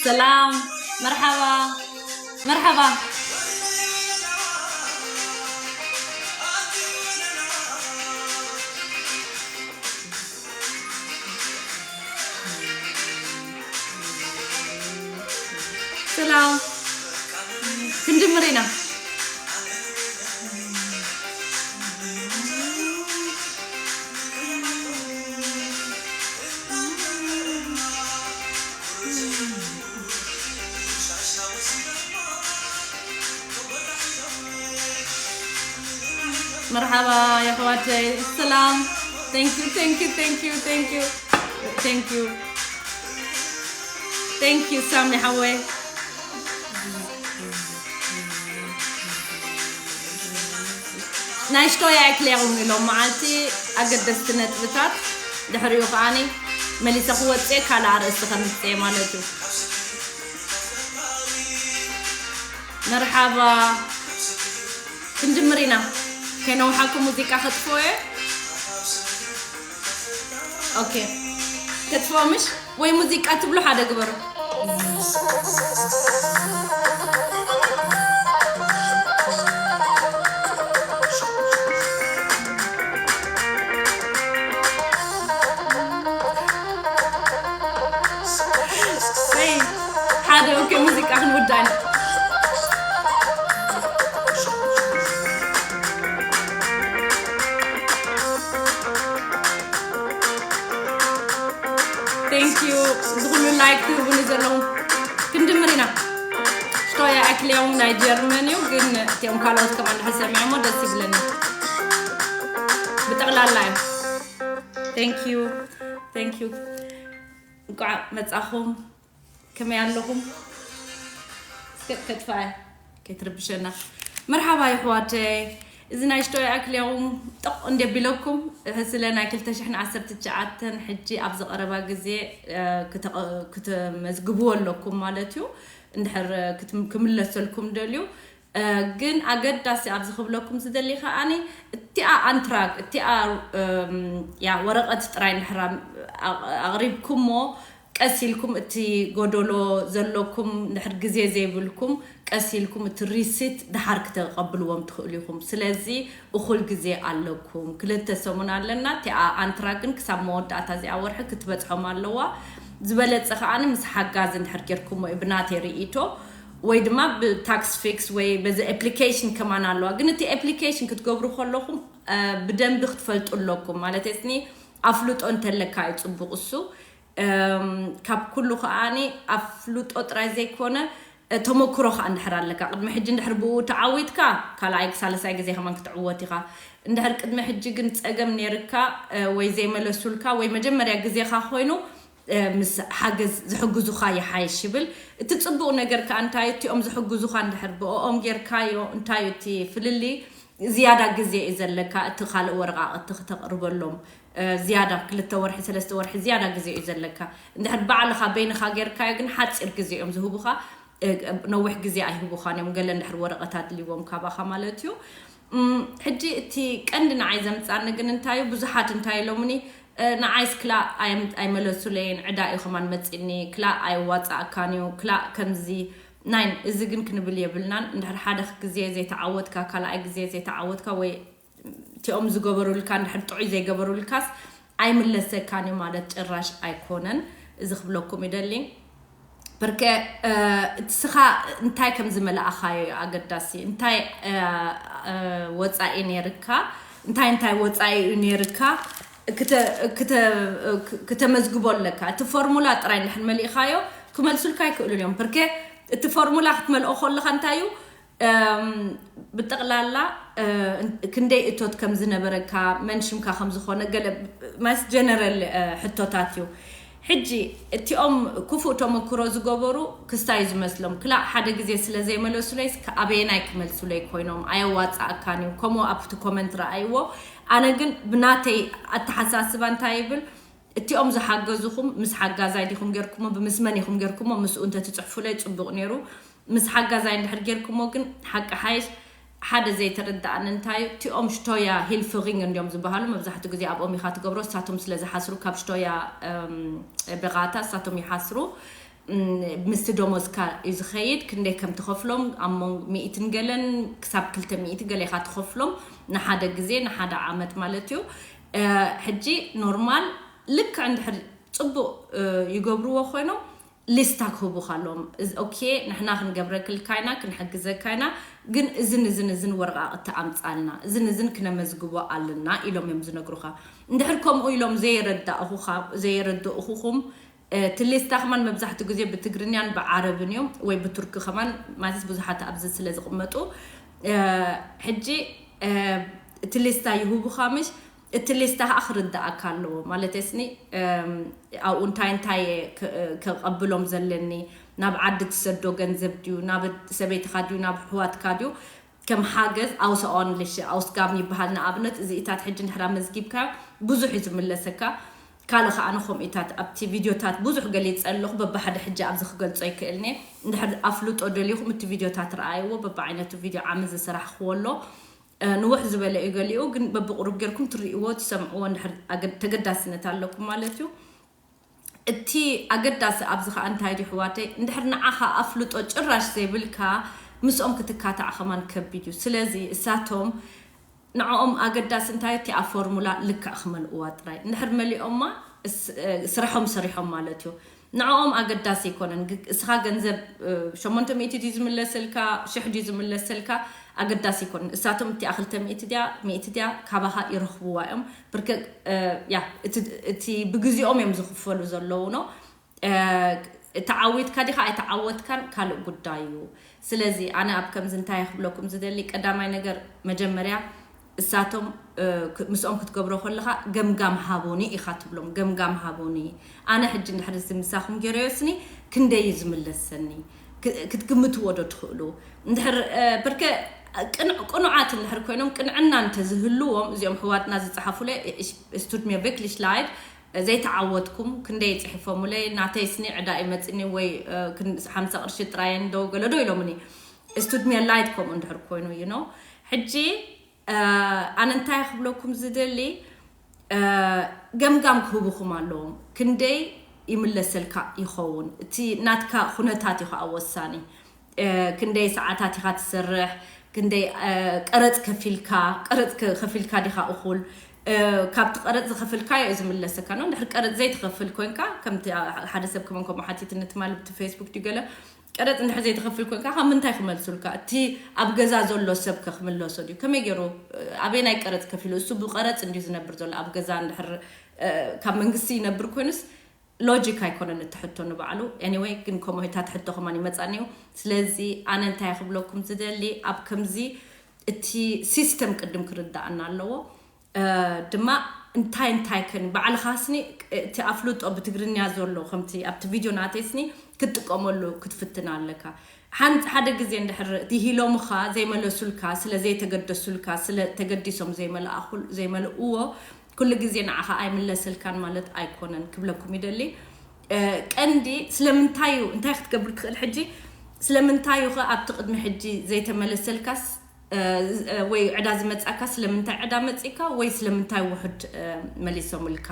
ሰላም፣ መርሓባ፣ መርሓባ። ሰላም፣ ክንጅምር ኢና። መርሓባ የሕዋተይ፣ ሰላም። Thank you, thank you, thank you, thank you, thank you, thank you ሳሚ ሓወይ። ናይ ሽቶያ ክሌውን ኢሎም መዓልቲ ኣገደስቲ ነጥብታት፣ ድሕሪኡ ከዓኒ መሊሰ ክወፅእ ካልእ ኣርእስቲ ከምፅእ ማለት እዩ። መርሓባ፣ ክንጅምር ኢና። ከይነውሓኩም ሙዚቃ ከጥፍኦ እየ። ኦኬ፣ ከጥፍኦ ምሽ ወይ ሙዚቃ ትብሉ ሓደ ግበሩ። ወይ ሓደ፣ ኦኬ፣ ሙዚቃ ክንውዳእ። Thank you ዝኹሉ ላይክ ትህቡኒ ዘለኹም። ክንድምር ኢና። ሽቶያ ኣክሊያው ናይ ጀርመን እዩ፣ ግን እቲኦም ካልኦት ከማን እንድሕር ሰሚዖሞ ደስ ይብለኒ። ብጠቕላላ እዩ። Thank you, thank you። እንኳዕ መጻኹም። ከመይ ኣለኹም? እስከ ከጥፋ ከይትርብሸና። መርሓባ ይሕዋተይ። እዚ ናይ ሽቶያ ኣክሊያው ጥቕ እንደ ቢለኩም፣ እህ፣ ስለ ናይ ክልተ ሽሕን ዓሰርተ ትሽዓተን ሕጂ ኣብዚ ቀረባ ግዜ፣ እ፣ ክተ-፣ ክትመዝግብዎ ኣለኩም ማለት እዩ። እንድሕር ክትም-፣ ክምለሰልኩም ደልዩ። እ፣ ግን ኣገዳሲ ኣብዚ ክብለኩም ዝደሊ ከኣኒ፣ እቲኣ ኣንትራግ፣ እቲኣ፣ እም፣ ያ፣ ወረቐት ጥራይ እንድሕር ኣም-፣ ኣቕ-፣ ኣቕሪብኩሞ፣ ቀስ ኢልኩም እቲ ጎደሎ ዘለኩም እንድሕር ግዜ ዘይብልኩም፣ ቀስ ኢልኩም እቲ ሪሲት ደሓር ክተቐብልዎም ትኽእሉ ኢኹም። ስለዚ እኹል ግዜ ኣለኩም። ክልተ ሰሙን ኣለና። እቲኣ ኣንትራግ ግን ክሳብ መወዳእታ እዚኣ ወርሒ ክትበጽሖም ኣለዋ። ዝበለጸ ከኣኒ ምስ ሓጋዚ እንድሕር ጌርኩሞ እዩ ብናተይ ርእይቶ። ወይ ድማ ብታክስ ፊክስ ወይ በዚ ኣፕሊኬሽን ከማን ኣለዋ። ግን እቲ ኣፕሊኬሽን ክትገብሩ ከለኹም፣ እ፣ ብደንቢ ክትፈልጡ ኣለኩም። ማለት ስኒ ኣፍልጦ እንተለካ እዩ ጽቡቕ እሱ። እም፣ ካብ ኩሉ ከኣኒ ኣፍልጦ ጥራይ ዘይኮነ፣ እ፣ ተመክሮ ከኣ እንድሕር ኣለካ። ቅድሚ ሕጂ እንድሕር ብኡ ተዓዊትካ፣ ካልኣይ ሳልሳይ ግዜ ከማን ክትዕወት ኢኻ። እንድሕር ቅድሚ ሕጂ ግን ጸገም ነይርካ፣ እ፣ ወይ ዘይመለሱልካ፣ ወይ መጀመርያ ግዜኻ ኮይኑ፣ እ፣ ምስ ሓገዝ ዝሕግዙኻ ይሓይሽ ይብል። እቲ ጽቡቕ ነገር ከኣ እንታይ እዩ? እቲኦም ዝሕግዙኻ እንድሕር ብኦኦም ጌርካዮ፣ እንታይ እዩ እቲ ፍልልይ? ዝያዳ ግዜ እዩ ዘለካ፣ እቲ ካልእ ወረቓቕቲ ክተቕርበሎም። እ፣ ዝያዳ ክልተ ወርሒ፣ ሰለስተ ወርሒ ዝያዳ ግዜ እዩ ዘለካ። እንድሕር ባዕልኻ በይንኻ ጌርካዮ ግን ሓጺር ግዜ እዮም ዝህቡኻ። እ፣ ነዊሕ ግዜ ኣይህቡኻን እዮም፣ ገለ እንድሕር ወረቐት ኣድልይዎም ካባኻ ማለት እዩ። እም፣ ሕጂ እቲ ቀንዲ ንዓይ ዘምጻኒ ግን እንታይ እዩ? ብዙሓት እንታይ ኢሎምኒ፣ እ፣ ንዓይስ ክላእ ኣየም-፣ ኣይመለሱለይን፣ ዕዳ እዩ ከማን መጺኒ፣ ክላእ ኣየዋጻእካን እዩ፣ ክላእ ከምዚ ናይን፣ እዚ ግን ክንብል የብልናን። እንድሕር ሓደ ግዜ ዘይተዓወትካ፣ ካልኣይ ግዜ ዘይተዓወትካ ወይ እቲኦም ዝገበሩልካ እንድሕር ጥዑይ ዘይገበሩልካስ ኣይምለሰካን እዩ ማለት ጭራሽ ኣይኮነን። እዚ ክብለኩም ይደሊ። ብርከ፣ እ፣ እቲ ስኻ እንታይ ከም ዝመላእኻዮ እዩ ኣገዳሲ። እንታይ፣ እ፣ እ፣ ወጻኢ ነይርካ፣ እንታይ እንታይ ወጻኢ እዩ ነይርካ ክተ-፣ ክተ-፣ ክተመዝግቦ ኣለካ። እቲ ፎርሙላ ጥራይ እንድሕር መሊእኻዮ ክመልሱልካ ኣይክእሉን እዮም። ብርከ እቲ ፎርሙላ ክትመልኦ ከለኻ እንታይ እዩ? እም፣ ብጠቕላላ፣ እ፣ ክንደይ እቶት ከም ዝነበረካ፣ መን ሽምካ ከም ዝኾነ፣ ገለ ማስ ጀነራል፣ እ፣ ሕቶታት እዩ። ሕጂ እቲኦም ክፉእ ተመክሮ ዝገበሩ ክስታይ ዝመስሎም፣ ክላእ ሓደ ግዜ ስለ ዘይመለሱለይ፣ እስከ ኣበየናይ ክመልሱለይ ኮይኖም፣ ኣየዋጽኣካን እዩ። ከምኡ ኣብቲ ኮመንት ረኣይዎ። ኣነ ግን ብናተይ ኣተሓሳስባ እንታይ ይብል፣ እቲኦም ዝሓገዙኹም ምስ ሓጋዛይ ዲኹም ጌርኩሞ፣ ብምስ መን ኢኹም ጌርኩሞ፣ ምስኡ እንተትጽሕፉለይ ጽቡቕ ነይሩ። ምስ ሓጋዛይ እንድሕር ጌርኩሞ ግን ሓቂ ሓይሽ ሓደ ዘይተረድኣኒ እንታይ እዩ፣ እቲኦም ሽቶያ ሂልፍሪንግ እንዲዮም ዝበሃሉ፣ መብዛሕትኡ ግዜ ኣብኦም ኢኻ ትገብሮ፣ እሳቶም ስለ ዝሓስሩ ካብ ሽቶያ፣ እም፣ ብቓታ እሳቶም ይሓስሩ። ምስቲ ደሞዝካ እዩ ዝኸይድ። ክንደይ ከም ትኸፍሎም ኣብ መንጎ ሚእትን ገለን ክሳብ ክልተ ሚእቲ ገለ ኢኻ ትኸፍሎም ንሓደ ግዜ፣ ንሓደ ዓመት ማለት እዩ። ሕጂ ኖርማል ልክዕ እንድሕር ፅቡቕ ይገብርዎ ኮይኖም ሊስታ ክህቡኻ ኣለዎም። ኦኬ፣ ንሕና ክንገብረክልካ ኢና፣ ክንሕግዘካ ኢና፣ ግን እዝን እዝን እዝን ወረቓቕቲ ኣምፃልና፣ እዝን እዝን ክነመዝግቦ ኣለና ኢሎም እዮም ዝነግሩኻ። እንድሕር ከምኡ ኢሎም ዘየረዳእኹኻ፣ ዘየረድእኹኹም፣ እቲ ሊስታ ከማን መብዛሕትኡ ግዜ ብትግርኛን ብዓረብን እዮም፣ ወይ ብቱርኪ ከማን ማለት ብዙሓት ኣብዚ ስለ ዝቕመጡ። ሕጂ እቲ ሊስታ ይህቡኻ ምሽ፣ እቲ ሊስታ ከዓ ክርዳእካ ኣለዎ ማለት ስኒ ኣብኡ እንታይ እንታይ ከቐብሎም ዘለኒ፣ ናብ ዓዲ ትሰዶ ገንዘብ ድዩ፣ ናብ ሰበይትኻ ድዩ፣ ናብ ኣሕዋትካ ድዩ፣ ከም ሓገዝ ኣውሰኦን ልሽ ኣውስጋም ይበሃል። ንኣብነት እዚኢታት ሕጂ እንድሕር ኣመዝጊብካ ብዙሕ እዩ ዝምለሰካ። ካልእ ከዓ ንከምኡታት ኣብቲ ቪድዮታት ብዙሕ ገሊፀ ኣለኹ። በብሓደ ሕጂ ኣብዚ ክገልጾ ይክእልኒ። እንድሕር ኣፍልጦ ደሊኹም እቲ ቪድዮታት ረኣይዎ። በብዓይነቱ ቪድዮ ዓሚ ዝሰራሕክዎ ኣሎ። ንውሕ ዝበለ እዩ ገሊኡ፣ ግን በብቁሩብ ጌርኩም ትርእይዎ ትሰምዕዎ እንድሕር ተገዳስነት ኣለኩም ማለት እዩ። እቲ ኣገዳሲ ኣብዚ ከዓ እንታይ ድዩ ኣሕዋተይ፣ እንድሕር ንዓኻ ኣፍልጦ ጭራሽ ዘይብልካ ምስኦም ክትካታዕ ከማን ከቢድ እዩ። ስለዚ እሳቶም ንዕኦም ኣገዳሲ እንታይ፣ እቲ ኣብ ፎርሙላ ልክዕ ክመልእዋ ጥራይ። እንድሕር መሊኦማ ስራሖም ሰሪሖም ማለት እዩ። ንዕኦም ኣገዳሲ ኣይኮነን። እስኻ ገንዘብ ሸሞንተ ሚእቲ ድዩ ዝምለሰልካ፣ ሽሕ ድዩ ዝምለሰልካ፣ ኣገዳሲ ኣይኮነን። እሳቶም እቲኣ ክልተ ሚእቲ ድያ፣ ሚእቲ ድያ ካባኻ ይረኽብዋ እዮም። ብርከ ያ እቲ ብግዜኦም እዮም ዝኽፈሉ ዘለዉ ነው። ተዓዊትካ ዲኻ ኣይተዓወትካን ካልእ ጉዳይ እዩ። ስለዚ ኣነ ኣብ ከምዚ እንታይ ክብለኩም ዝደሊ፣ ቀዳማይ ነገር መጀመርያ እሳቶም ምስኦም ክትገብሮ ከለኻ ገምጋም ሃቡኒ ኢኻ ትብሎም። ገምጋም ሃቡኒ፣ ኣነ ሕጂ እንድሕር እዚ ምሳኹም ገይረዮ ስኒ ክንደይ እዩ ዝምለሰኒ ክትግምትዎ ዶ ትኽእሉ? እንድሕር ብርከ ቅኑዓት እንድሕር ኮይኖም፣ ቅንዕና እንተዝህልዎም፣ እዚኦም ሕዋትና ዝፀሓፉለ ስቱድ ሜ ቨክሊ ሽላይድ ዘይተዓወትኩም ክንደይ ፅሒፎምለይ፣ ናተይ ስኒ ዕዳ ይመፅኒ ወይ ሓምሳ ቅርሺ ጥራየን ዶ ገለዶ ኢሎምኒ። ስቱድ ሜ ላይድ ከምኡ እንድሕር ኮይኑ እዩ ነው። ሕጂ ኣነ እንታይ ክብለኩም ዝደሊ፣ ገምጋም ክህቡኹም ኣለዎም። ክንደይ ይምለሰልካ ይኸውን፣ እቲ ናትካ ኩነታት እዩ ከዓ ወሳኒ። ክንደይ ሰዓታት ኢኻ ትሰርሕ፣ ክንደይ ቀረፅ ከፊልካ፣ ቀረፅ ከፊልካ ዲኻ እኹል፣ ካብቲ ቀረፅ ዝኸፍልካዮ እዩ ዝምለሰካ ነው። እንድሕር ቀረፅ ዘይትኸፍል ኮንካ፣ ከምቲ ሓደ ሰብ ከመን ከምኡ ሓቲትኒ ትማሊ ብቲ ፌስቡክ ድዩ ገለ፣ ቀረፅ እንድሕር ዘይትኸፍል ኮንካ ካብ ምንታይ ክመልሱልካ? እቲ ኣብ ገዛ ዘሎ ሰብ ከ ክምለሶ ድዩ? ከመይ ገይሩ ኣበየናይ ቀረፅ ከፊሉ? እሱ ብቀረፅ እንድዩ ዝነብር ዘሎ። ኣብ ገዛ እንድሕር ካብ መንግስቲ ይነብር ኮይኑስ ሎጂክ ኣይኮነን እቲ ሕቶ ንባዕሉ። ኤኒወይ ግን ከምኡ እታ ትሕቶ ከማን ይመፃኒ እዩ። ስለዚ ኣነ እንታይ ክብለኩም ዝደሊ፣ ኣብ ከምዚ እቲ ሲስተም ቅድም ክርዳእና ኣለዎ። ድማ እንታይ እንታይ ከን ባዕልኻ ስኒ እቲ ኣፍልጦ ብትግርኛ ዘሎ ከምቲ ኣብቲ ቪድዮ ናተይ ስኒ ክትጥቀመሉ ክትፍትን ኣለካ። ሓንቲ ሓደ ግዜ እንድሕር ድሂሎምኻ ዘይመለሱልካ፣ ስለ ዘይተገደሱልካ፣ ስለ ተገዲሶም ዘይመልእዎ ኩሉ ግዜ ንዓኻ ኣይምለሰልካን ማለት ኣይኮነን ክብለኩም ይደሊ። ቀንዲ ስለምንታይ እዩ እንታይ ክትገብር ትኽእል ሕጂ? ስለምንታይ እዩ ኣብቲ ቅድሚ ሕጂ ዘይተመለሰልካስ ወይ ዕዳ ዝመጻካ ስለምንታይ ዕዳ መጺካ ወይ ስለምንታይ ውሑድ መሊሶምልካ?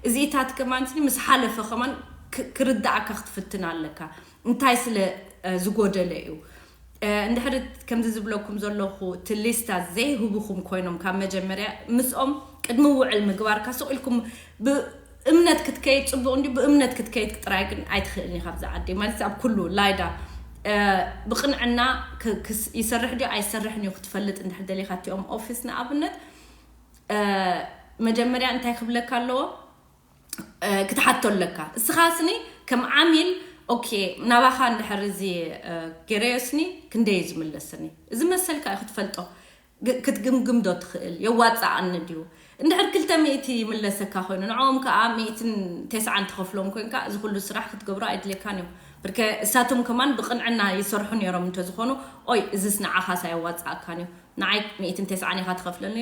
እዚኢታት ከማን ምስ ሓለፈ ከማን ክርዳእካ ክትፍትን ኣለካ። እንታይ ስለ ዝጎደለ እዩ? እንድሕር ከምዚ ዝብለኩም ዘለኹ እቲ ሊስታ ዘይህቡኹም ኮይኖም ካብ መጀመርያ ምስኦም ቅድሚ ውዕል ምግባርካ ስቕ ኢልኩም እምነት ክትከይድ ጽቡቕ እንዲ ብእምነት ክትከይድ ጥራይ ግን ኣይትኽእልን ኢኻ ኣብዚ ዓዲ ማለት ኣብ ኩሉ ላይዳ ብቕንዕና ይሰርሕ ድዩ ኣይሰርሕን እዩ ክትፈልጥ እንድሕር ደሊኻ እቲኦም ኦፊስ ንኣብነት መጀመርያ እንታይ ክብለካ ኣለዎ ክትሓቶ ኣለካ እስኻ ስኒ ከም ዓሚል ኦኬ ናባኻ እንድሕር እዚ ገረዮ ስኒ ክንደይ እዩ ዝምለስኒ እዚ መሰልካ እዩ ክትፈልጦ ክትግምግም ዶ ትኽእል የዋፅኣኒ ድዩ እንድሕር ክልተ ሚእቲ ይምለሰካ ኮይኑ ንዕኦም ከዓ ሚእትን ተስዓን ትኸፍሎም ኮይንካ እዚ ኩሉ ስራሕ ክትገብሮ ኣይድልየካን እዩ ብርከ እሳቶም ከማን ብቅንዕና ይሰርሑ ነይሮም እንተዝኾኑ ኦይ እዝስ ንዓኻስ ኣየዋፅኣካን እዩ ንዓይ ሚእትን ተስዓን ኢኻ ትኸፍለኒ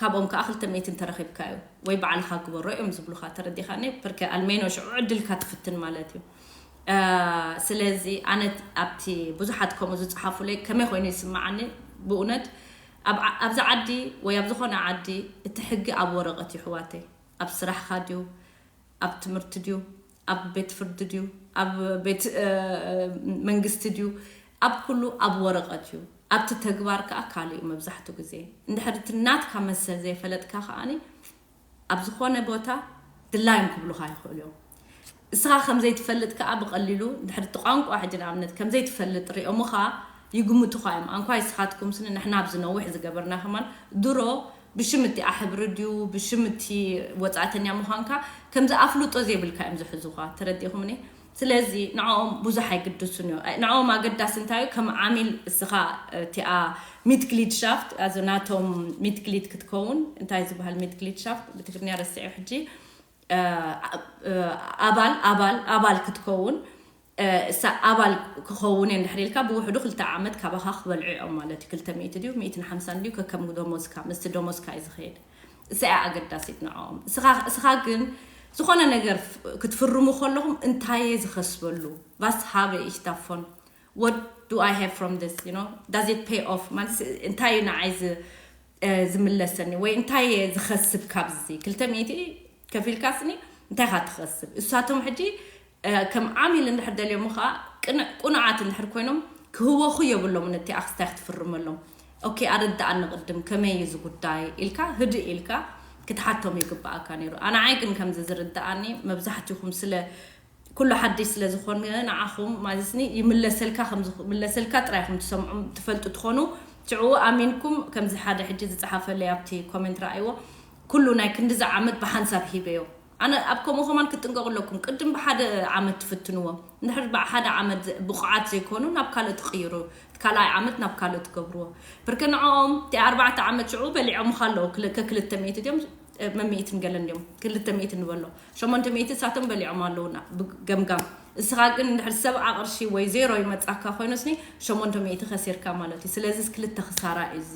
ካብኦም ከዓ ክልተ ሚእትን ተረኺብካ እዩ ወይ ባዕልኻ ግበሮ እዮም ዝብሉኻ ተረዲኻኒ ብርከ ኣልሜኖ ሽዑ ዕድልካ ትፍትን ማለት እዩ ስለዚ ኣነ ኣብቲ ብዙሓት ከምኡ ዝፅሓፉለይ ከመይ ኮይኑ ይስማዓኒ ብእውነት ኣብዚ ዓዲ ወይ ኣብ ዝኾነ ዓዲ እቲ ሕጊ ኣብ ወረቐት እዩ ሕዋተይ ኣብ ስራሕኻ ድዩ ኣብ ትምህርቲ ድዩ ኣብ ቤት ፍርዲ ድዩ፣ ኣብ ቤት መንግስቲ ድዩ፣ ኣብ ኩሉ ኣብ ወረቐት እዩ። ኣብቲ ተግባር ከዓ ካልእ እዩ። መብዛሕትኡ ግዜ እንድሕር እቲ ናትካ መሰል ዘይፈለጥካ ከዓኒ ኣብ ዝኾነ ቦታ ድላዮም ክብሉኻ ይኽእሉ እዮም። እስኻ ከም ዘይትፈልጥ ከዓ ብቐሊሉ እንድሕር እቲ ቋንቋ ሕጂ ንኣብነት ከም ዘይትፈልጥ ሪኦምኻ ይግምቱኻ እዮም። ኣንኳይ እስኻትኩም ስኒ ንሕና ኣብዚ ነዊሕ ዝገበርና ከማን ድሮ ብሽም እቲ ኣሕብሪ ድዩ ብሽም እቲ ወፃእተኛ ምዃንካ ከምዚ ኣፍልጦ ዘይብልካ እዮም ዝሕዙኻ። ተረዲኹምኒ? ስለዚ ንዕኦም ብዙሕ ኣይግድሱን እዩ። ንዕኦም ኣገዳሲ እንታይ እዩ? ከም ዓሚል እስኻ እቲኣ ሚትግሊድሻፍት ኣዚ ናቶም ሚትግሊድ ክትከውን እንታይ ዝበሃል ሚትግሊድሻፍት ብትግርኛ ረስዐ ሕጂ ኣባል ኣባል ኣባል ክትከውን እሳ ኣባል ክኸውን እየ እንድሕር ኢልካ ብውሕዱ ክልተ ዓመት ካባኻ ክበልዑ እዮም ማለት እዩ። ክልተ ሚእቲ ድዩ ሚእትን ሓምሳን ድዩ ከከም ደሞዝካ ምስቲ ደሞዝካ እዩ ዝኸይድ። እሳ እያ ኣገዳሲት ንዕኦም። እስኻ ግን ዝኾነ ነገር ክትፍርሙ ከለኹም እንታይ እየ ዝኸስበሉ? ቫስ ሃበ ኢሽታፎን what do I have from this? You know, does it pay off? ማለት እንታይ እዩ ንዓይ ዝምለሰኒ ወይ እንታይ እየ ዝኸስብ ካብዚ ክልተ ሚእቲ ከፊልካ ስኒ እንታይ ካ ትኸስብ? እሳቶም ሕጂ ከም ዓሚል እንድሕር ደልዮም ከዓ ቅኑዓት እንድሕር ኮይኖም ክህወኹ የብሎም። ነቲ ኣክስታይ ክትፍርመሎም ኦኬ ኣረዳኣኒ ቅድም ከመይ እዩ ዝጉዳይ ኢልካ ህድእ ኢልካ ክትሓቶም ይግባኣካ ነይሩ። ኣነዓይ ግን ከምዚ ዝርዳኣኒ መብዛሕትኹም ስለ ኩሉ ሓድሽ ስለ ዝኾነ ንዓኹም ማለትኒ ይምለሰልካ ከምዝምለሰልካ ጥራይ ኢኹም ትሰምዑም ትፈልጡ ትኾኑ። ሽዑ ኣሚንኩም ከምዚ ሓደ ሕጂ ዝፀሓፈለይ ኣብቲ ኮሜንት ረኣይዎ ኩሉ ናይ ክንድዚ ዓመት ብሓንሳብ ሂበዮ። ኣነ ኣብ ከምኡ ከማን ክትጥንቀቑ ኣለኩም። ቅድም ብሓደ ዓመት ትፍትንዎ እንድሕር ሓደ ዓመት ብቑዓት ዘይኮኑ ናብ ካልእ ትቕይሩ እቲ ካልኣይ ዓመት ናብ ካልእ ትገብርዎ። ብርክ ንዕኦም እቲ ኣርባዕተ ዓመት ሽዑ በሊዖምኻ ኣለዉ ከክልተ ሚእቲ ድዮም መሚእትን ገለን ድዮም ክልተ ሚእቲ ንበሎ ሸሞንተ ሚእቲ እሳቶም በሊዖም ኣለዉ ገምጋም። እስኻ ግን እንድሕር ሰብዓ ቅርሺ ወይ ዜሮ ይመጻካ ኮይኑ ስኒ ሸሞንተ ሚእቲ ከሲርካ ማለት እዩ። ስለዚ ክልተ ክሳራ እዩ እዚ።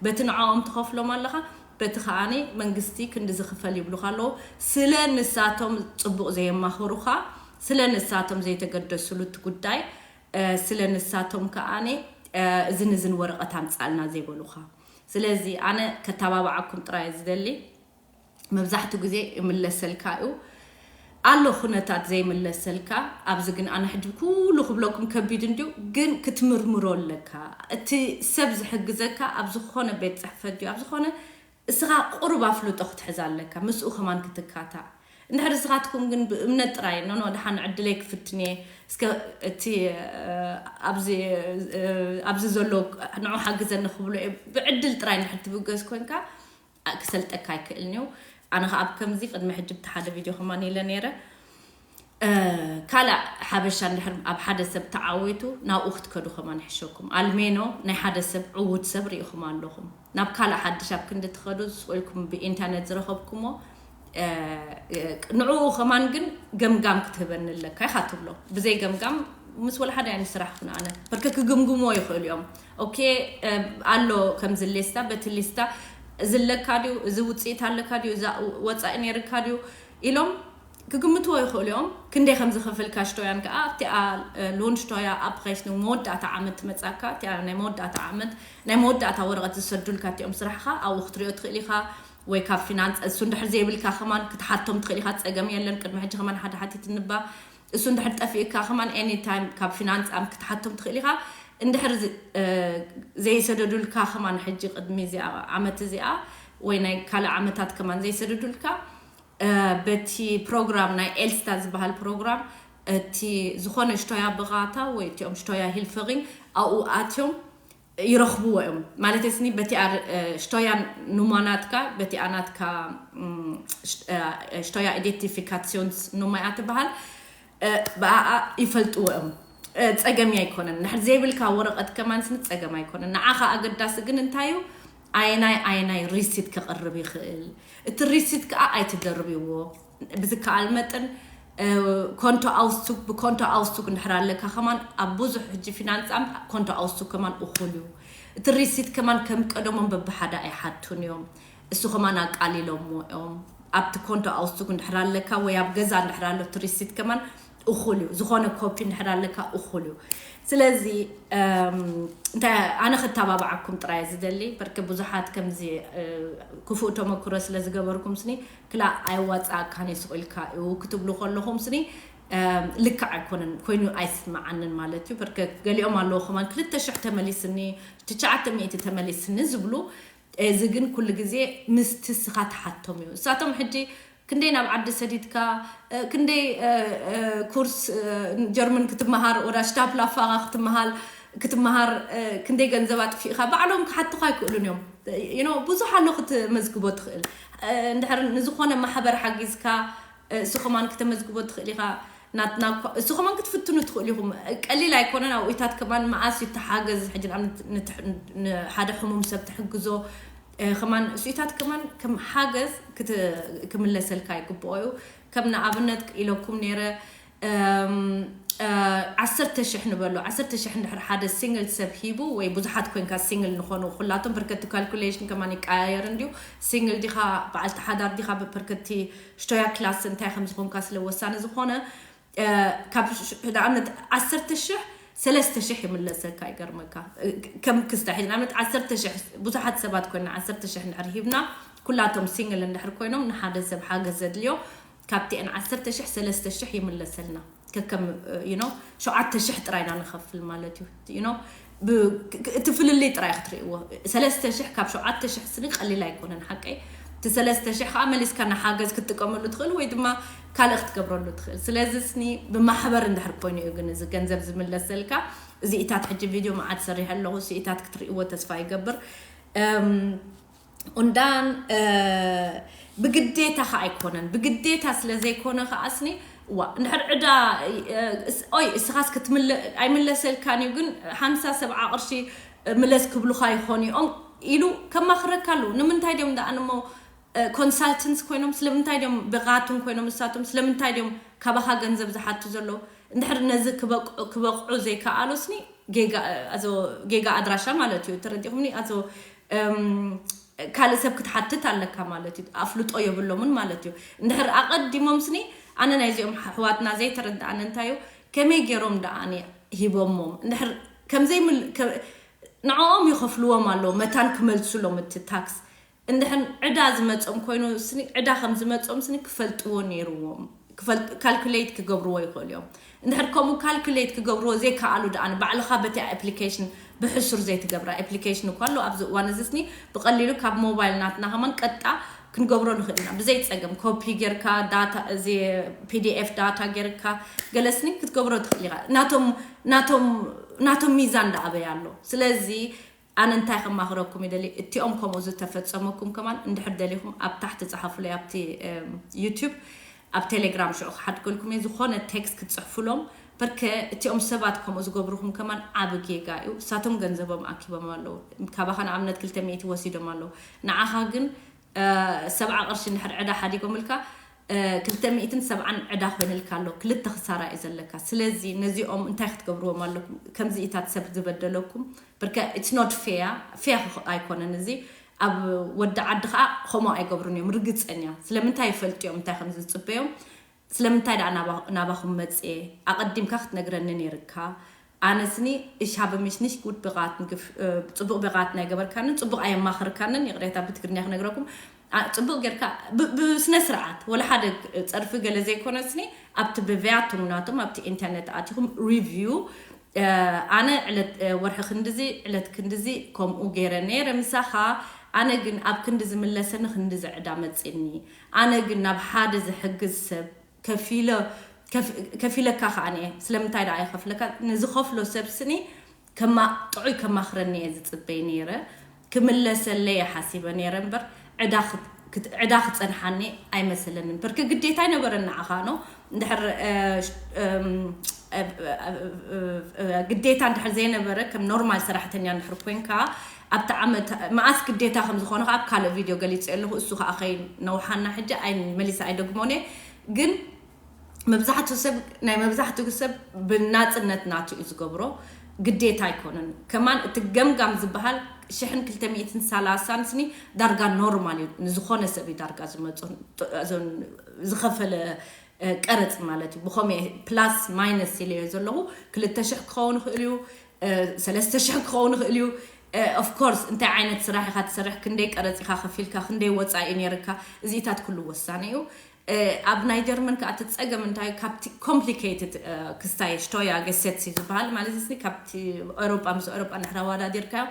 በቲ ንዕኦም ትኸፍሎም ኣለኻ በቲ ከዓኒ መንግስቲ ክንዲ ዝኽፈል ይብሉኻ ኣለዉ። ስለ ንሳቶም ጽቡቕ ዘየማኽሩኻ ስለ ንሳቶም ዘይተገደስሉ እቲ ጉዳይ ስለ ንሳቶም ከዓኒ እዝን እዝን ወረቐት ኣምጻልና ዘይበሉኻ። ስለዚ ኣነ ከተባብዓኩም ጥራይ ዝደሊ መብዛሕትኡ ግዜ ይምለሰልካ እዩ ኣሎ ኩነታት ዘይምለሰልካ። ኣብዚ ግን ኣነ ሕጂ ኩሉ ክብለኩም ከቢድ እንድዩ ግን ክትምርምሮ ኣለካ። እቲ ሰብ ዝሕግዘካ ኣብ ዝኾነ ቤት ፅሕፈት ድዩ ኣብ ዝኾነ እስኻ ቁሩብ ኣፍልጦ ክትሕዝ ኣለካ ምስኡ ከማን ክትካታዕ። እንድሕር እስኻትኩም ግን ብእምነት ጥራይ ኖኖ ድሓን ዕድለይ ክፍትን እየ እስከ እቲ ኣብዚ ዘሎ ንዑ ሓግዘኒ ክብሎ እየ ብዕድል ጥራይ እንድሕር ትብገስ ኮንካ ክሰልጠካ ኣይክእልን እዩ። ኣነ ከዓ ኣብ ከምዚ ቅድሚ ሕጂ ብቲ ሓደ ቪድዮ ከማን ኢለ ነይረ ካልእ ሓበሻ እንድሕር ኣብ ሓደ ሰብ ተዓዊቱ ናብኡ ክትከዱ ከማን ይሕሸኩም። ኣልሜኖ ናይ ሓደ ሰብ ዕዉት ሰብ ርኢኹም ኣለኹም። ናብ ካልእ ሓድሽ ኣብ ክንዲ ትኸዱ ዝስኢልኩም ብኢንተርነት ዝረኸብኩሞ ንዕኡ ከማን ግን ገምጋም ክትህበኒ ኣለካ ኢኻ ትብሎ። ብዘይ ገምጋም ምስ ወላ ሓደ ኣይንስራሕኩን ኣነ በርከ ክግምግሞ ይኽእሉ እዮም። ኦኬ ኣሎ ከምዚ ሌስታ በቲ ሌስታ እዚ ኣለካ ድዩ እዚ ውፅኢት ኣለካ ድዩ እዛ ወፃኢ ነይርካ ድዩ ኢሎም ክግምትዎ ይኽእሉ እዮም። ክንደይ ከም ዝኸፈልካ ሽቶያን ከዓ ኣብቲኣ ሎን ሽቶያ ኣብ ኸይሽ መወዳእታ ዓመት ትመፃካ እቲኣ ናይ መወዳእታ ዓመት ናይ መወዳእታ ወረቐት ዝሰዱልካ እቲኦም ስራሕኻ ኣብኡ ክትሪኦ ትኽእል ኢኻ። ወይ ካብ ፊናንስ እሱ እንድሕር ዘይብልካ ከማን ክትሓቶም ትኽእል ኢኻ። ፀገም የለን። ቅድሚ ሕጂ ከማን ሓደ ሓቲት እንባ እሱ እንድሕር ጠፊእካ ከማን ኤኒ ታይም ካብ ፊናንስ ኣም ክትሓቶም ትኽእል ኢኻ። እንድሕር ዘይሰደዱልካ ከማን ሕጂ ቅድሚ እዚኣ ዓመት እዚኣ ወይ ናይ ካልእ ዓመታት ከማን ዘይሰደዱልካ በቲ ፕሮግራም ናይ ኤልስታ ዝበሃል ፕሮግራም እቲ ዝኾነ ሽቶያ ብቓታ ወይ እቲኦም ሽቶያ ሂልፈሪን ኣብኡ ኣትዮም ይረኽብዎ እዮም ማለት ስኒ በቲኣ ሽቶያ ኑማ ናትካ በቲኣ ናትካ ሽቶያ ኢደንቲፊካሲዮንስ ኑማ እያ ትበሃል። ብኣኣ ይፈልጥዎ እዮም። ፀገም ኣይኮነን። ንሕር ዘይብልካ ወረቐት ከማን ስኒ ፀገም ኣይኮነን። ንዓኻ ኣገዳሲ ግን እንታይ እዩ? ኣየናይ ኣየናይ ሪሲት ከቕርብ ይኽእል? እቲ ሪሲት ከዓ ኣይትደርብዎ። ብዝከኣል መጠን ኮንቶ ኣውስቱክ ብኮንቶ ኣውስቱክ እንድሕር ኣለካ ከማን ኣብ ብዙሕ ሕጂ ፊናንሳም ኮንቶ ኣውስቱክ ከማን እኹል እዩ። እቲ ሪሲት ከማን ከም ቀደሞም በብሓደ ኣይሓቱን እዮም። እሱ ከማን ኣቃሊሎሞ እዮም። ኣብቲ ኮንቶ ኣውስቱክ እንድሕር ኣለካ ወይ ኣብ ገዛ እንድሕር ኣሎ እቲ ሪሲት ከማን እኹል እዩ። ዝኾነ ኮፒ እንድሕር ኣለካ እኹል እዩ። ስለዚ እንታይ ኣነ ክተባብዓኩም ጥራይ ዝደሊ በርክ ብዙሓት ከምዚ ክፉእ ተመክሮ ስለ ዝገበርኩም ስኒ ክላ ኣይዋፃእካን እየ ስቕ ኢልካ እዩ ክትብሉ ከለኹም ስኒ ልክዕ ኣይኮነን ኮይኑ ኣይስምዓንን ማለት እዩ። በርከ ገሊኦም ኣለዉ ከማን ክልተ ሽሕ ተመሊስኒ፣ ትሽዓተ ሚእቲ ተመሊስኒ ዝብሉ። እዚ ግን ኩሉ ግዜ ምስቲ ስኻ ትሓቶም እዩ። እሳቶም ሕጂ ክንደይ ናብ ዓዲ ሰዲድካ፣ ክንደይ ኩርስ ጀርመን ክትመሃር ወዳ ሽታፕላፋኻ ክትመሃል ክትመሃር ክንደይ ገንዘብ ኣጥፊእካ ባዕሎም ክሓቱኻ ኣይክእሉን እዮም። ብዙሕ ኣሎ ክትመዝግቦ ትኽእል። እንድሕር ንዝኾነ ማሕበር ሓጊዝካ እሱ ከማን ክተመዝግቦ ትኽእል ኢኻ። ናትና እሱ ከማን ክትፍትኑ ትኽእሉ ኢኹም። ቀሊል ኣይኮነን። ኣብኡታት ከማን መዓስ ይተሓገዝ ሕጂ ንኣብነት ንትሕ- ንሓደ ሕሙም ሰብ ትሕግዞ ከማን እሱኢታት ከማን ከም ሓገዝ ክምለሰልካ ይግብኦ እዩ። ከም ንኣብነት ኢለኩም ነይረ ዓሰርተ ሽሕ ንበሎ። ዓሰርተ ሽሕ እንድሕር ሓደ ሲንግል ሰብ ሂቡ ወይ ብዙሓት ኮንካ ሲንግል ንኾኑ ኩላቶም በርከቲ ካልኩሌሽን ከማን ይቀያየር እንዲዩ። ሲንግል ዲኻ በዓልቲ ሓዳር ዲኻ ብበርከቲ ሽቶያ ክላስ እንታይ ከም ዝኾንካ ስለ ወሳኒ ዝኾነ ካብ ንኣብነት ዓሰርተ ሽሕ ሰለስተ ሽሕ ይምለሰካ ይገርመካ። ከም ክስታ ሕጂ ንኣብነት ዓሰርተ ሽሕ ብዙሓት ሰባት ኮይና ዓሰርተ ሽሕ እንድሕር ሂብና ኩላቶም ሲንግል እንድሕር ኮይኖም ንሓደ ሰብ ሓገዝ ዘድልዮ ካብቲአን ዓሰርተ ሽሕ ሰለስተ ሽሕ ይምለሰልና። ከከም you know ሸውዓተ ሽሕ ጥራይና ንኸፍል ማለት እዩ። You know እቲ ፍልልይ ጥራይ ክትርእይዎ። ሰለስተ ሽሕ ካብ ሸውዓተ ሽሕ ስኒ ቀሊል ኣይኮነን ሓቀይ። እቲ ሰለስተ ሽሕ ከዓ መሊስካ ንሓገዝ ክትጥቀመሉ ትኽእል ወይ ድማ ካልእ ክትገብረሉ ትኽእል። ስለዚ ስኒ ብማሕበር እንድሕር ኮይኑ እዩ ግን እዚ ገንዘብ ዝምለሰልካ። እዚ ኢታት ሕጂ ቪድዮ መዓት ሰሪሐ ኣለኹ። እዚ ኢታት ክትርእይዎ ተስፋ ይገብር። እም፣ ኡንዳን ብግዴታ ከዓ ኣይኮነን። ብግዴታ ስለ ዘይኮነ ከዓ ስኒ ዋ እንድሕር ዕዳ ኦይ እስኻስ ክትምለ ኣይምለሰልካን እዩ ግን ሓምሳ ሰብዓ ቅርሺ ምለስ ክብሉኻ ይኾኑ እዮም ኢሉ ከማኽረካ ኣለዉ። ንምንታይ ድዮም ደኣ ንሞ ኮንሳልተንትስ ኮይኖም ስለምንታይ ድዮም ብቓቱን ኮይኖም ንሳቶም ስለምንታይ ድዮም ካባኻ ገንዘብ ዝሓቱ ዘለዉ? እንድሕር ነዚ ክበቅዑ ዘይከኣሉ ስኒ ጌጋ ኣድራሻ ማለት እዩ። ተረዲኹምኒ? ኣዞ ካልእ ሰብ ክትሓትት ኣለካ ማለት እዩ። ኣፍልጦ የብሎምን ማለት እዩ። እንድሕር ኣቐዲሞም ስኒ ኣነ ናይዚኦም ኣሕዋትና ዘይተረድኣኒ እንታይ እዩ ከመይ ገይሮም ደኣ ሂቦሞም እንድሕር ከምዘይ ንዕኦም ይኸፍልዎም ኣለዉ መታን ክመልሱሎም እቲ ታክስ። እንድሕን ዕዳ ዝመጾም ኮይኑ ስኒ ዕዳ ከም ዝመጾም ስኒ ክፈልጥዎ ነይርዎም። ካልኩሌት ክገብርዎ ይኽእሉ እዮም። እንድሕር ከምኡ ካልኩሌት ክገብርዎ ዘይከኣሉ ደኣ ንባዕልኻ በቲ ኣፕሊኬሽን ብሕሱር ዘይትገብራ ኣፕሊኬሽን እኳ ኣሎ ኣብዚ እዋን እዚ ስኒ ብቐሊሉ ካብ ሞባይል ናትና ከማን ቀጣ ክንገብሮ ንኽእል ኢና ብዘይ ጸገም ኮፒ ጌርካ ዳታ እዚ ፒዲኤፍ ዳታ ጌርካ ገለ ስኒ ክትገብሮ ትኽእል ኢኻ። ናቶም ናቶም ናቶም ሚዛን ደኣ ኣበይ ኣሎ። ስለዚ ኣነ እንታይ ከማኽረኩም ይደሊ እቲኦም ከምኡ ዝተፈጸመኩም ከማን እንድሕር ደሊኹም ኣብ ታሕቲ ጸሓፉለይ ኣብቲ ዩቱብ ኣብ ቴሌግራም ሽዑ ክሓድገልኩም እየ። ዝኾነ ቴክስት ክትጽሕፉሎም በርከ እቲኦም ሰባት ከምኡ ዝገብሩኹም ከማን ዓብ ጌጋ እዩ። እሳቶም ገንዘቦም ኣኪቦም ኣለዉ። ካባኻ ንኣብነት ክልተ ሚእቲ ወሲዶም ኣለዉ። ንዓኻ ግን ሰብዓ ቅርሺ እንድሕር ዕዳ ሓዲጎምልካ ክልተ ሚእትን ሰብዓን ዕዳ ኮይንልካ ኣሎ። ክልተ ክሳራ እዩ ዘለካ። ስለዚ ነዚኦም እንታይ ክትገብርዎም ኣለኩም? ከምዚ ኢታት ሰብ ዝበደለኩም በርከ it's not fair fair ኣይኮነን። እዚ ኣብ ወዲ ዓዲ ከዓ ከምኡ ኣይገብሩን እዮም ርግፀኛ። ስለምንታይ ይፈልጡ እዮም እንታይ ከም ዝፅበዮም? ስለምንታይ ደኣ ናባኹም መፅየ ኣቐዲምካ ክትነግረኒ ነይርካ። ኣነስኒ እሻ ብምሽንሽ ጉድ ብቓት ጽቡቕ ብቓት ናይ ገበርካንን ጽቡቕ ኣየማኽርካንን ይቕሬታ ብትግርኛ ክነግረኩም ጽቡቕ ጌርካ ብስነ ስርዓት ወላ ሓደ ጸርፊ ገለ ዘይኮነስኒ ኣብቲ ብቪያቱም ናቶም ኣብቲ ኢንተርነት ኣቲኹም ሪቪው ኣነ ዕለት ወርሒ ክንድዚ ዕለት ክንድዚ ከምኡ ገይረ ነይረ ምሳኻ። ኣነ ግን ኣብ ክንዲ ዝምለሰኒ ክንዲ ዝዕዳ መፅኒ። ኣነ ግን ናብ ሓደ ዝሕግዝ ሰብ ከፊለካ ከዓኒ እየ። ስለምንታይ ደኣ ይኸፍለካ? ንዝኸፍሎ ሰብ ስኒ ከማ ጥዑይ ከማኽረኒ እየ ዝፅበይ ነይረ። ክምለሰለይ እየ ሓሲበ ነይረ እምበር ዕዳ ክት- ክት- ዕዳ ክፀንሓኒ ኣይመሰለንን። በርክ ግዴታ ኣይነበረን ንዓኻ ነው እንድሕር እ፣ እም፣ እ፣ እ፣ እ፣ ግዴታ እንድሕር ዘይነበረ ከም ኖርማል ሰራሕተኛ እንድሕር ኮንካ ኣብቲ ዓመት መኣስ ግዴታ ከም ዝኾነ ከዓ ኣብ ካልእ ቪድዮ ገሊፀ ኣለኹ። እሱ ከዓ ከይነውሓና ሕጂ ኣይ መሊሰ ኣይደግሞን እየ ግን መብዛሕትኡ ሰብ ናይ መብዛሕትኡ ሰብ ብናፅነት ናቱ እዩ ዝገብሮ። ግዴታ ኣይኮነን። ከማን እቲ ገምጋም ዝበሃል ሽሕን ክልተ ሚእትን ሰላሳን ስኒ ዳርጋ ኖርማል እዩ። ንዝኾነ ሰብ እዩ ዳርጋ ዝመፁ እዞን ዝኸፈለ ቀረፅ ማለት እዩ። ብኸመይ ፕላስ ማይነስ ኢለዮ ዘለኹ ክልተ ሽሕ ክኸውን ይኽእል እዩ፣ ሰለስተ ሽሕ ክኸውን ይኽእል እዩ። ኦፍኮርስ እንታይ ዓይነት ስራሕ ኢኻ ትሰርሕ፣ ክንደይ ቀረፅ ኢኻ ከፊልካ፣ ክንደይ ወፃኢ ነይርካ፣ እዚኢታት ኩሉ ወሳኒ እዩ። ኣብ ናይ ጀርመን ከዓ እቲ ፀገም እንታይ ካብቲ complicated ክስታይ ሽቶያ ገሰት ዝበሃል ማለት ስ ካብቲ ኤሮጳ ምስ ኤሮጳ ንሕር ኣወዳዲርካዮ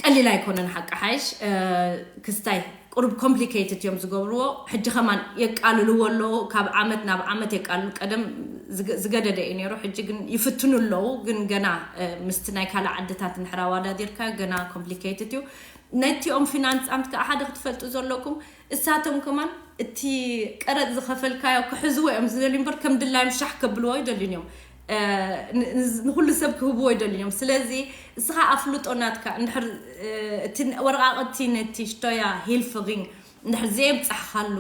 ቀሊል ኣይኮነን። ሓቂ ሓይሽ ክስታይ ቁሩብ complicated እዮም ዝገብርዎ። ሕጂ ከማን የቃልልዎ ኣለዉ፣ ካብ ዓመት ናብ ዓመት የቃልሉ። ቀደም ዝገደደ እዩ ነይሩ፣ ሕጂ ግን ይፍትኑ ኣለዉ። ግን ገና ምስቲ ናይ ካልእ ዓድታት ንሕር ኣወዳዲርካ ገና complicated እዩ። ነቲኦም ፊናንስ ኣምት ከዓ ሓደ ክትፈልጡ ዘለኩም እሳቶም ከማን እቲ ቀረጥ ዝኸፈልካዮ ክሕዝዎ እዮም ዝደልዩ እምበር ከም ድላዮም ሻሕ ከብልዎ ይደልዩን እዮም። ንኩሉ ሰብ ክህብዎ ይደልዩን እዮም። ስለዚ እስኻ ኣፍልጦ ናትካ እንድሕር እቲ ወረቃቅቲ ነቲ ሽቶያ ሂልፍሪንግ እንድሕር ዘየብፃሕካሉ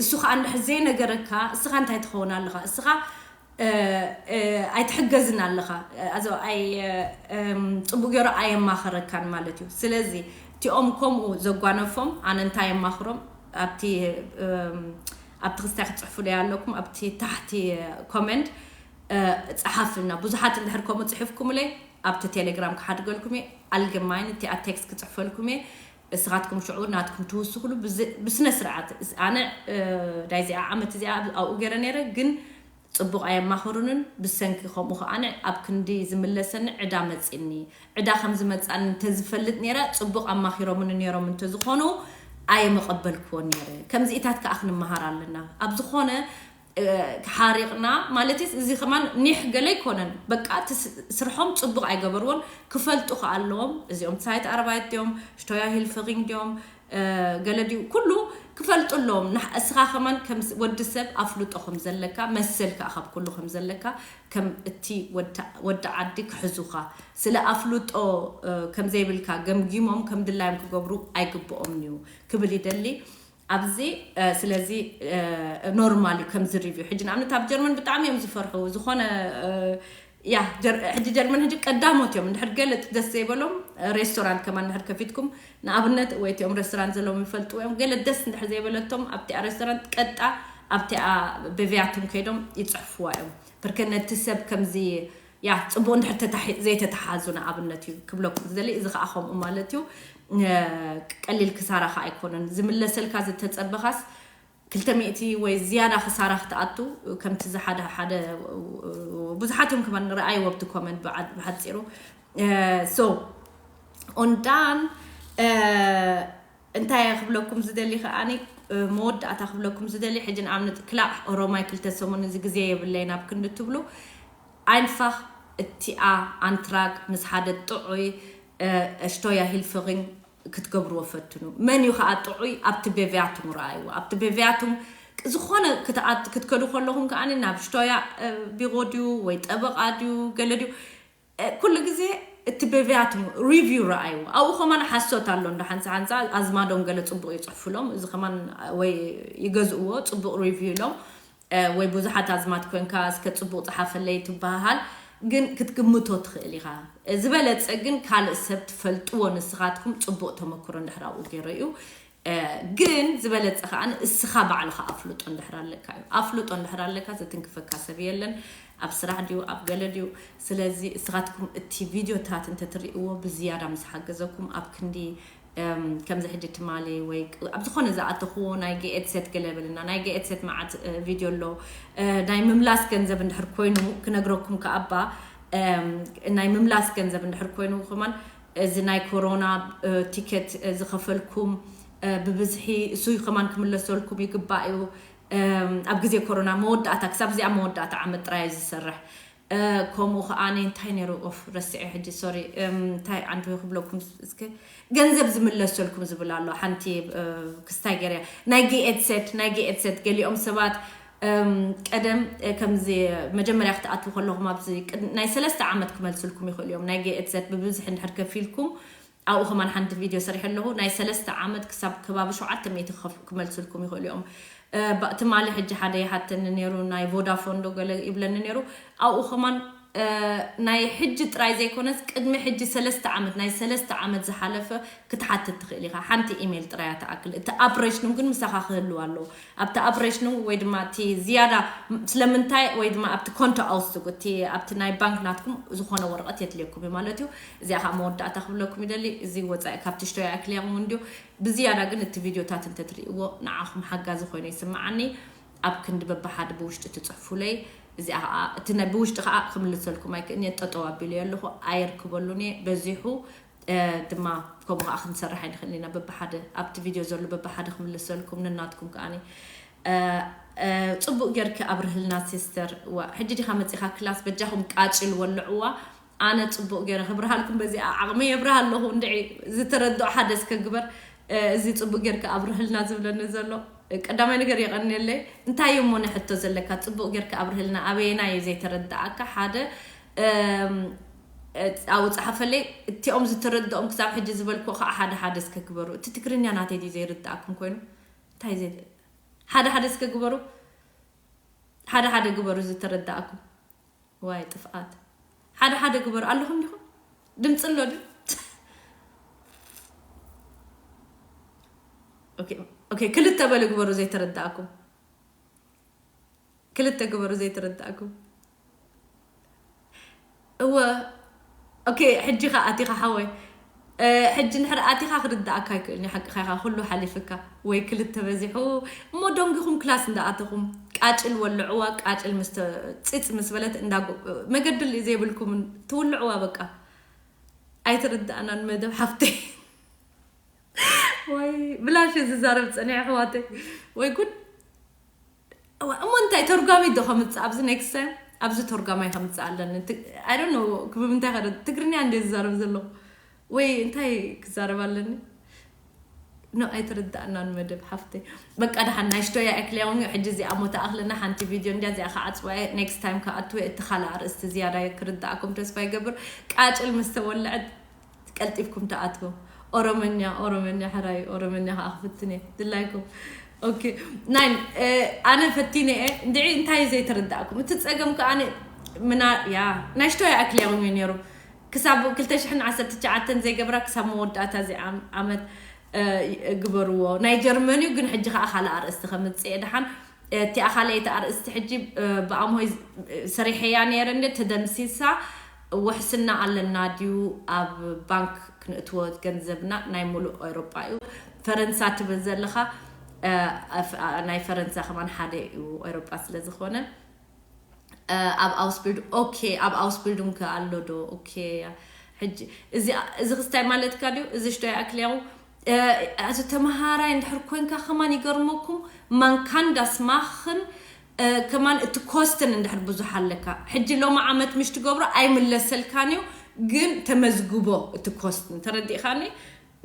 እሱ ከዓ እንድሕር ዘይነገረካ እስኻ እንታይ ትኸውን ኣለኻ? እስኻ ኣይትሕገዝን ኣለኻ። ኣዞ ኣይ ጽቡቅ ገይሩ ኣየማኸረካን ማለት እዩ። ስለዚ እቲኦም ከምኡ ዘጓነፎም ኣነ እንታይ የማኽሮም ኣብቲ ኣብቲ ክስታይ ክትፅሕፉለይ ኣለኩም ኣብቲ ታሕቲ ኮመንት ፀሓፍልና። ብዙሓት እንድሕር ከምኡ ፅሒፍኩምለይ ኣብቲ ቴሌግራም ክሓድገልኩም እየ። ኣልገማይን እቲኣ ቴክስት ክፅሕፈልኩም እየ። እስኻትኩም ሽዑ ናትኩም ትውስኽሉ ብስነ ስርዓት። ኣነ ዳይዚኣ ዓመት እዚኣ ኣብኡ ገይረ ነይረ ግን ፅቡቕ ኣየማኽሩንን ብሰንኪ ከምኡ ከዓነ ኣብ ክንዲ ዝምለሰኒ ዕዳ መፂኒ። ዕዳ ከም ዝመፃኒ እንተዝፈልጥ ነይረ ፅቡቕ ኣማኺሮምኒ ነይሮም እንተዝኾኑ ኣየመቐበልክዎ ነይረ። ከምዚኢታት ከዓ ክንመሃር ኣለና። ኣብ ዝኾነ ሓሪቕና ማለት እዚ ከማን ኒሕ ገለ ኣይኮነን። በቃ እቲ ስርሖም ፅቡቕ ኣይገበርዎን። ክፈልጡ ከዓ ኣለዎም እዚኦም ሳይት ኣረባየት ድዮም ሽቶያ ሂልፈሪንግ ድዮም ገለ ድዩ ኩሉ ክፈልጡ ኣለዎም። እስኻ ከማን ከም ወዲ ሰብ ኣፍልጦ ከም ዘለካ መሰል ከዓ ካብ ኩሉ ከም ዘለካ ከም እቲ ወዲ ዓዲ ክሕዙኻ ስለ ኣፍልጦ ከም ዘይብልካ ገምጊሞም ከም ድላዮም ክገብሩ ኣይግብኦምን እዩ ክብል ይደሊ ኣብዚ። ስለዚ ኖርማል እዩ ከምዚ ሪቪው። ሕጂ ንኣብነት ኣብ ጀርመን ብጣዕሚ እዮም ዝፈርሑ ዝኾነ ያ ሕጂ ጀርመን ሕጂ ቀዳሞት እዮም። እንድሕር ገለ ደስ ዘይበሎም ሬስቶራንት ከማን እንድሕር ከፊትኩም ንኣብነት ወይ እቲኦም ሬስቶራንት ዘለዎም ይፈልጥዎ እዮም። ገለ ደስ እንድሕር ዘይበለቶም ኣብቲኣ ሬስቶራንት ቀጣ ኣብቲኣ በቪያቱም ከይዶም ይፅሕፍዋ እዮም። ብርከ ነቲ ሰብ ከምዚ ያ ፅቡቅ እንድሕር ዘይተተሓዙ ንኣብነት እዩ ክብለኩም ዝደሊ። እዚ ከዓ ከምኡ ማለት እዩ። ቀሊል ክሳራ ከዓ ኣይኮነን። ዝምለሰልካ ዝተፀበኻስ ክልተ ሚእቲ ወይ ዝያዳ ክሳራ ክትኣቱ ከምቲ ዝሓደ ሓደ ብዙሓት እዮም ከማን ንረኣይዎ ኣብቲ ኮመንት ብሓፂሩ። ሶ ኦንዳን እንታይ ክብለኩም ዝደሊ ከዓኒ መወዳእታ ክብለኩም ዝደሊ ሕጂ ንኣብነት ክላእ ኦሮማይ ክልተ ሰሙን እዚ ግዜ የብለይ ናብ ክንዲ ትብሉ ኣይንፋኽ እቲኣ ኣንትራግ ምስ ሓደ ጥዑይ ሽቶያ ሂልፍሪንግ ክትገብርዎ ፈትኑ። መን እዩ ከዓ ጥዑይ ኣብቲ ቤቪያቱም ረኣይዎ። ኣብቲ ቤቪያቱም ዝኾነ ክትከዱ ከለኹም ከዓ ናብ ሽቶያ ቢሮ ድዩ ወይ ጠበቃ ድዩ ገለ ድዩ ኩሉ ግዜ እቲ በቪያትም ሪቪው ረኣይዎ። ኣብኡ ከማን ሓሶት ኣሎ እንዶ ሓንሳ ሓንሳ ኣዝማዶም ገለ ፅቡቅ ይፅሕፉሎም እዚ ከማን ወይ ይገዝእዎ ፅቡቅ ሪቪው ኢሎም ወይ ብዙሓት ኣዝማት ኮንካ እስከ ፅቡቅ ፀሓፈለይ ትበሃሃል። ግን ክትግምቶ ትኽእል ኢኻ። ዝበለፀ ግን ካልእ ሰብ ትፈልጥዎ ንስኻትኩም ፅቡቅ ተመክሮ እንድሕር ኣብኡ ገይረ እዩ። ግን ዝበለፀ ከዓ እስኻ ባዕልኻ ኣፍልጦ እንድሕር ኣለካ እዩ። ኣፍልጦ እንድሕር ኣለካ ዘትንክፈካ ሰብ የለን። ኣብ ስራሕ ድዩ ኣብ ገለ ድዩ? ስለዚ እስኻትኩም እቲ ቪድዮታት እንተትርእይዎ ብዝያዳ ምስ ሓገዘኩም ኣብ ክንዲ ከምዚ ሕጂ ትማሊ ወይ ኣብ ዝኾነ ዝኣተኽዎ ናይ ጌኤት ሴት ገለ በልና ናይ ጌኤት ሴት መዓት ቪድዮ ኣሎ። ናይ ምምላስ ገንዘብ እንድሕር ኮይኑ ክነግረኩም ከኣባ ናይ ምምላስ ገንዘብ እንድሕር ኮይኑ ከማን እዚ ናይ ኮሮና ቲኬት ዝኸፈልኩም ብብዝሒ እሱይ ከማን ክምለሰልኩም ይግባእ እዩ። ኣብ ግዜ ኮሮና መወዳእታ ክሳብ እዚኣ መወዳእታ ዓመት ጥራይ ዝሰርሕ ከምኡ ከዓ እንታይ ነይሩ ኦፍ ረስዐ ሕጂ ሶሪ እንታይ ዓንዲ ክብለኩም እስከ ገንዘብ ዝምለሰልኩም ዝብል ኣሎ ሓንቲ ክስታይ ገርያ ናይ ጌኤት ሴት ናይ ጌኤት ሴት ገሊኦም ሰባት ቀደም ከምዚ መጀመርያ ክትኣትዉ ከለኹም ኣብዚ ናይ ሰለስተ ዓመት ክመልስልኩም ይኽእሉ እዮም ናይ ጌኤት ሴት ብብዝሒ እንድሕር ከፊልኩም ኣብኡ ከማን ሓንቲ ቪድዮ ሰሪሐ ኣለኹ ናይ ሰለስተ ዓመት ክሳብ ከባቢ ሸውዓተ ሚእቲ ክመልስልኩም ይኽእሉ እዮም። ትማሊ ሕጂ ሓደ ይሓተኒ ነይሩ ናይ ቮዳፎን ዶ ገለ ይብለኒ ነይሩ ኣብኡ ከማን ናይ ሕጂ ጥራይ ዘይኮነስ ቅድሚ ሕጂ ሰለስተ ዓመት ናይ ሰለስተ ዓመት ዝሓለፈ ክትሓትት ትኽእል ኢኻ ሓንቲ ኢሜይል ጥራያ ትኣክል እቲ ኣፕሬሽኑ ግን ምሳኻ ክህልው ኣለዎ ኣብቲ ኣፕሬሽኑ ወይ ድማ እቲ ዝያዳ ስለምንታይ ወይ ድማ ኣብቲ ኮንቶ ኣውስጉ እቲ ኣብቲ ናይ ባንክ ናትኩም ዝኾነ ወረቐት የድልየኩም እዩ ማለት እዩ። እዚኣ ከዓ መወዳእታ ክብለኩም ይደሊ እዚ ወፃኢ ካብቲ ሽቶ ይኣክል ያኹም እንዲዩ ብዝያዳ ግን እቲ ቪድዮታት እንተትርእይዎ ንዓኹም ሓጋዚ ኮይኑ ይስምዓኒ። ኣብ ክንዲ በብሓደ ብውሽጢ ትጽሕፉለይ። እዚኣ ከዓ እቲ ናይ ብውሽጢ ከዓ ክምልሰልኩም ኣይክእልን እየ፣ ጠጠው ኣቢለዮ ኣለኹ፣ ኣይርክበሉን እየ። በዚሑ ድማ ከምኡ ከዓ ክንሰርሕ ኣይንኽእል ኢና። በብሓደ ኣብቲ ቪድዮ ዘሎ በብሓደ ክምልሰልኩም፣ ንናትኩም ከዓኒ ጽቡቅ ጌርኪ ኣብርህልና ሲስተር። ሕጂ ዲኻ መፂኻ ክላስ? በጃኹም ቃጭል ወልዕዋ። ኣነ ጽቡቅ ጌረ ክብርሃልኩም በዚኣ ዓቕሚ የብርሃ ኣለኹ። እንድዒ ዝተረድኦ ሓደስ ከግበር። እዚ ጽቡቅ ጌርካ ኣብርህልና ዝብለኒ ዘሎ ቀዳማይ ነገር የቐንየለይ። እንታይ እሞ ንሕቶ ዘለካ? ጽቡቅ ጌርካ ኣብርህልና። ኣበየና እዩ ዘይተረዳኣካ? ሓደ ኣብኡ ጸሓፈለይ። እቲኦም ዝተረድኦም ክሳብ ሕጂ ዝበልኩ ከዓ ሓደ ሓደ እስከ ግበሩ። እቲ ትግርኛ ናተይ ድዩ ዘይርዳኣኩም ኮይኑ? እንታይ ዘይ ሓደ ሓደ እስከ ግበሩ። ሓደ ሓደ ግበሩ ዝተረዳኣኩም። ዋይ ጥፍኣት። ሓደ ሓደ ግበሩ ኣለኹም ዲኹም? ድምፂ ኣሎ ድዩ? ኦኬ፣ ኦኬ፣ ክልተ በሉ ግበሩ ዘይተረዳኣኩም። ክልተ ግበሩ ዘይተረዳኣኩም። እወ። ኦኬ፣ ሕጂ ኸ ኣቲኻ ሓወይ? ሕጂ እንድሕር ኣቲኻ ክርዳኣካ ኣይክእልን እዩ። ሓቅኻ ኢኻ፣ ኩሉ ሓሊፍካ። ወይ ክልተ በዚሑ እሞ ደንጊኹም ክላስ እንዳኣተኹም ቃጭል ወልዕዋ። ቃጭል ምስ ተ- ፂፅ ምስ በለት እንዳ መገድል ዘይብልኩምን ትውልዕዋ። በቃ ኣይትርዳእናን መደብ ሓፍተይ። ወይ ብላሽ ዝዛረብ ፀኒሕ ኣሕዋተይ። ወይ ጉድ። እሞ እንታይ ተርጓሚ ዶ ከምፅእ ኣብዚ next time? ኣብዚ ተርጓማይ ከምፅእ ኣለኒ። I don't know ክብምንታይ ከደ ትግርኛ እንደ ዝዛረብ ዘለኹ ወይ እንታይ ክዛረብ ኣለኒ? ኖ ኣይተረዳእናን መደብ ሓፍተይ። በቃ ደሓን ናይ ሽቶያ እክልያውን ሕጂ እዚኣ ሞ ተኣኽለና ሓንቲ ቪድዮ እንዲያ እዚኣ ክዓፅዋ እየ። Next time ክኣትወ እቲ ካልእ ኣርእስቲ ዝያዳ ክርዳእኩም ተስፋ ይገብር። ቃጭል ምስ ተወልዐት ቀልጢፍኩም ተኣትዉ። ኦሮመኛ ኦሮመኛ ሕራይ ኦሮመኛ ከዓ ክፍትን እየ ድላይኩም። ኦኬ ናይ ኣነ ፈቲነ እየ እንድዒ እንታይ ዘይተረዳእኩም? እቲ ፀገም ከዓ ምና ያ ናይ ሽቶያ እክልያውን እዩ ነይሩ። ክሳብ ክልተ ሽሕን ዓሰርተ ትሽዓተን ዘይገብራ ክሳብ መወዳእታ እዚ ዓም- ዓመት ግበርዎ። ናይ ጀርመን እዩ ግን ሕጂ ከዓ ካልእ ኣርእስቲ ከምፅእ እየ ደሓን። እቲኣ ካልኣይቲ ኣርእስቲ ሕጂ ብኣምሆይ ሰሪሐያ ነይረ እንደ ተደምሲሳ ውሕስና ኣለና ድዩ ኣብ ባንክ ክንእትዎ ገንዘብና ናይ ሙሉእ ኤውሮጳ እዩ። ፈረንሳ ትብል ዘለኻ ናይ ፈረንሳ ከማን ሓደ እዩ ኤውሮጳ ስለ ዝኾነ። ኣብ ኣውስቢልድ ኦኬ ኣብ ኣውስቢልዱን ከ ኣሎ ዶ? ኦኬ ሕጂ እዚ እዚ ክስታይ ማለትካ ድዩ? እዚ ሽቶ ይኣክል ያው እዚ ተመሃራይ እንድሕር ኮንካ ከማን ይገርመኩም ማንካንዳስ ማኽን ከማን እቲ ኮስትን እንድሕር ብዙሕ ኣለካ ሕጂ ሎማ ዓመት ምሽ ትገብሮ ኣይምለሰልካን እዩ ግን ተመዝግቦ እቲ ኮስትን ተረዲእካኒ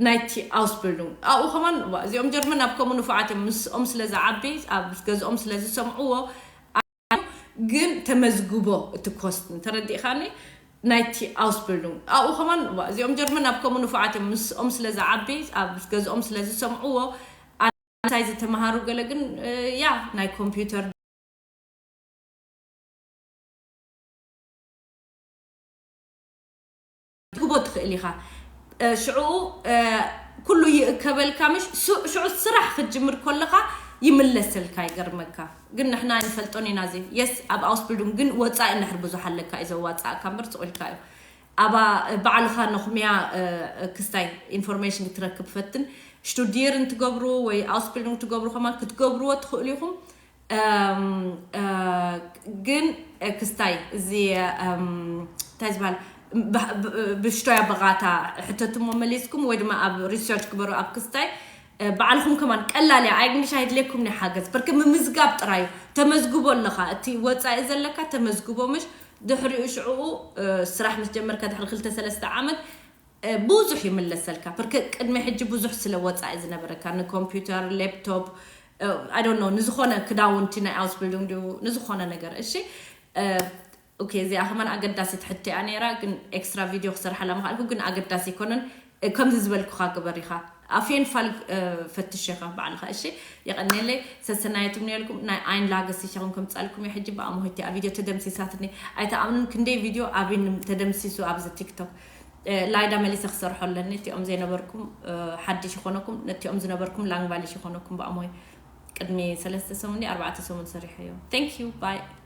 ናይቲ ኣውስቢልዱን ኣብኡ ከማን እዚኦም ጀርመን ኣብ ከምኡ ንፉዓት እዮም ምስኦም ስለ ዝዓቢ ኣብ ገዝኦም ስለ ዝሰምዕዎ ግን ተመዝግቦ እቲ ኮስትን ተረዲእካኒ ናይቲ ኣውስቢልዱን ኣብኡ ከማን እዚኦም ጀርመን ኣብ ከምኡ ንፉዓት እዮም ምስኦም ስለ ዝዓቢ ኣብ ገዝኦም ስለ ዝሰምዕዎ ኣንታይ ዝተምሃሩ ገለ ግን ያ ናይ ኮምፒውተር ትግቦ ትኽእል ኢኻ ሽዑ ኩሉ ይእከበልካ ምሽ ሽዑ ስራሕ ክትጅምር ከለኻ ይምለሰልካ ይገርመካ ግን ንሕና ንፈልጦን ኢና እዚ የስ ኣብ ኣውስቢልዱን ግን ወፃኢ እንድሕር ብዙሕ ኣለካ እዩ ዘዋፃእካ እምበር ስቑልካ እዩ ኣባ ባዕልኻ ነኹምያ ክስታይ ኢንፎርሜሽን ክትረክብ ፈትን ሽቱዲየር እንትገብሩ ወይ ኣውስቢልዱን ትገብሩ ከማን ክትገብርዎ ትኽእሉ ኢኹም ግን ክስታይ እዚ እንታይ ዝበሃል ብሽቶያ በቓታ ሕተትሞ መሊስኩም ወይ ድማ ኣብ ሪሰርች ግበሩ ኣብ ክስታይ ባዕልኹም ከማን ቀላል እያ ኣይግንሻ የድልየኩም ናይ ሓገዝ በርክ ምምዝጋብ ጥራዩ ተመዝግቦ ኣለኻ እቲ ወፃኢ ዘለካ ተመዝግቦ ምሽ ድሕሪኡ ሽዕኡ ስራሕ ምስ ጀመርካ ድሕሪ ክልተ ሰለስተ ዓመት ብዙሕ ይምለሰልካ ብርክ ቅድሚ ሕጂ ብዙሕ ስለ ወፃኢ ዝነበረካ ንኮምፒውተር ሌፕቶፕ I don't know ንዝኾነ ክዳውንቲ ናይ ኣውስቢልዱንግ ድዩ ንዝኾነ ነገር እሺ ኦኬ እዚኣ ከማን ኣገዳሲት ሕቶ እያ ነይራ ግን ኤክስትራ ቪድዮ ክሰርሓላ ምኽኣልኩ ግን ኣገዳሲ ኣይኮነን ከምዚ ዝበልኩኻ ግበር ኢኻ ኣፍየን ፋል ፈትሽ ኢኻ ባዕልኻ እሺ የቐንየለይ ሰሰናየትም ነልኩም ናይ ዓይን ላገስ ይሸኹም ከምፃልኩም እየ ሕጂ ብኣምሆ እቲኣ ቪድዮ ተደምሲሳትኒ ኣይተኣምኑን ክንደይ ቪድዮ ኣብን ተደምሲሱ ኣብዚ ቲክቶክ ላይዳ መሊሰ ክሰርሖ ኣለኒ እቲኦም ዘይነበርኩም ሓድሽ ይኾነኩም ነቲኦም ዝነበርኩም ላንግባሊሽ ይኾነኩም ብኣሞይ ቅድሚ ሰለስተ ሰሙን ኣርባዕተ ሰሙን ሰሪሐዮ thank you bye